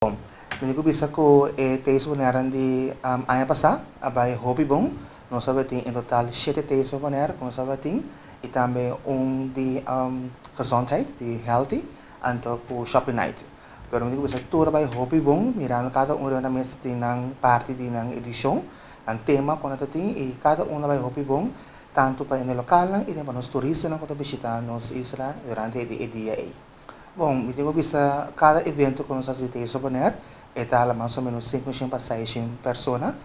Bon, mi ku bisa ku e Taste of Bonaire di aña pasá a bai hopi bon. Nos tabatin en total shete Taste of Bonaire ku nos tabatin i tambe un di gezondheid, di healthy, anto ku shopping night. Pero mi ku bisa tur a bai hopi bon, mirando kada un riba nan mesa tin nan parti di nan edishon, nan tema ku nan ta tin i kada un a bai hopi bon, tantu pa hende lokalnan i tambe pa nos turistanan ku ta bishita nos isla durante e dia ei. Bon, mi tin ku bisa kada evento ku nos hasi Taste of Bonaire e ta hala mas o menos 500 pa 600 persona.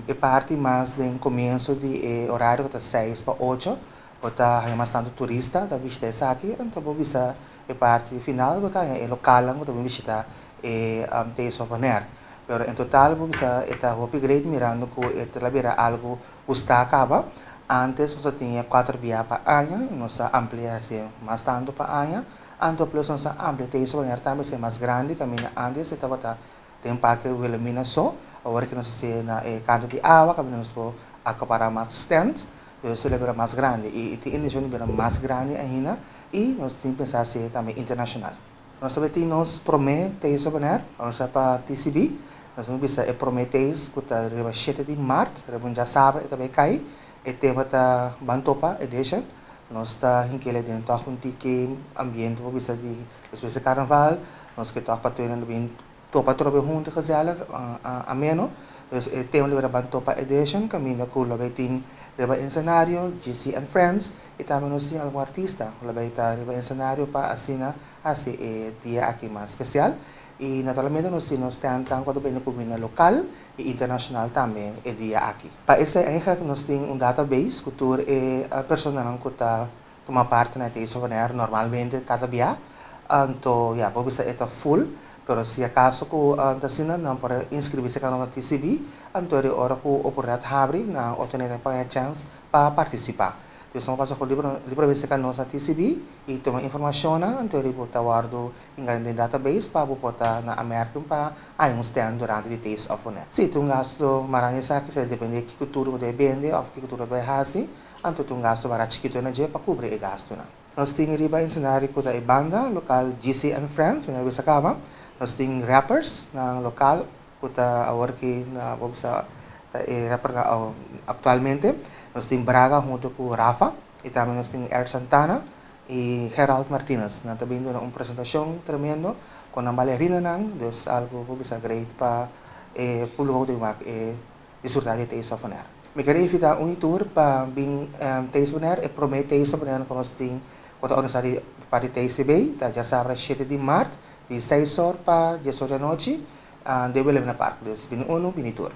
E parti mas den komienso di e orario ku ta 6 pa 8 bo ta haña mas tantu turista ta bishita esaki, anto bo bisa e parti final bo ta haña e lokalnan ku ta bin bishita e Taste of Bonaire. Pero en total bo bisa e ta hopi great mirando ku e ta bira algu gusta kaba. Antes nos tin kuater bia pa aña, nos a amplia hasi mas tantu pa aña. Anto plus nos a amplia Taste of Bonaire tambe ser mas grandi, kaminda antes e tabata den Parke Wilhelmina so. Awor ku nos hasié na e kanto di awa, kaminda nos por akapará mas stand, dus e lo bira mas grandi i tin intenshon di bira mas grandi ainda i nos tin pensá hasié tambe internashonal. Nos tabatin nos promé Taste of Bonaire, nos pa TCB. Nos a bisa e promé Taste ku ta riba 7 di mart, riba un djasabra e ta bai kai. E tema ta Ban Topa Edition. Nos ta hink'é den tòg un tiki ambiente por bisa di despues di karnaval. Nos ke tòg pa tur hende bin topa atrobe huntu gezellig, ameno. Dus e tema lo bira Ban Topa Edition, kaminda ku lo bai tin riba escenario GC and Friends i tambe nos tin algun artista ku lo bai ta riba escenario pa asina hasi e dia aki mas spesial. I naturalmente nos tin nos standnan ku ta bende kumida lokal i internashonal tambe e dia aki. Pa esei eigenlijk nos tin un database ku tur e personanan ku ta tuma parti na Taste of Bonaire normalmente kada bia. Anto ya, bo bisa e ta full, pero si akaso ku ta asina nan por inskribí serka nos na TCB, anto e ora ku oportunidat habri nan obtené nan por haña chèns pa partisipá. Dus nan por pasa ku libremente serka nos na TCB i tuma informashonnan, anto bo ta wòrdu hinká den database pa bo por ta na aanmerking pa haña un stand durante di Taste of Bonaire. Si ta un gasto marandi esaki, esei ta dependé kiko tur bo ta bende òf kiko tur bo ta hasi, anto ta un gasto mara chikitu na dje pa kubri e gastonan. Nos tin riba escenario ku ta e banda lokal GC and Friends, mi a bisa kaba. Nos tin rappers na lokal ku ta awor ki na bo bisa ta e rapper aktualmente. Nos tin Braga huntu ku Rafa i tambe nos tin Eric Santana i Gerald Martinez. Nan ta bin duna un presentashon tremendo ku nan balerinanan, dus algu bo bisa great pa e públiko ku ta bin wak e disfrutá di Taste of Bonaire. Mi kere invitá un i tur pa bin Taste of Bonaire, e promé Taste of Bonaire ku nos tin ku ta organisá di parti TCB, ta djasabra 7 di mart di 6 or pa 10 or di anochi den Wilhelmina Park. Dus bini unu, bini tur.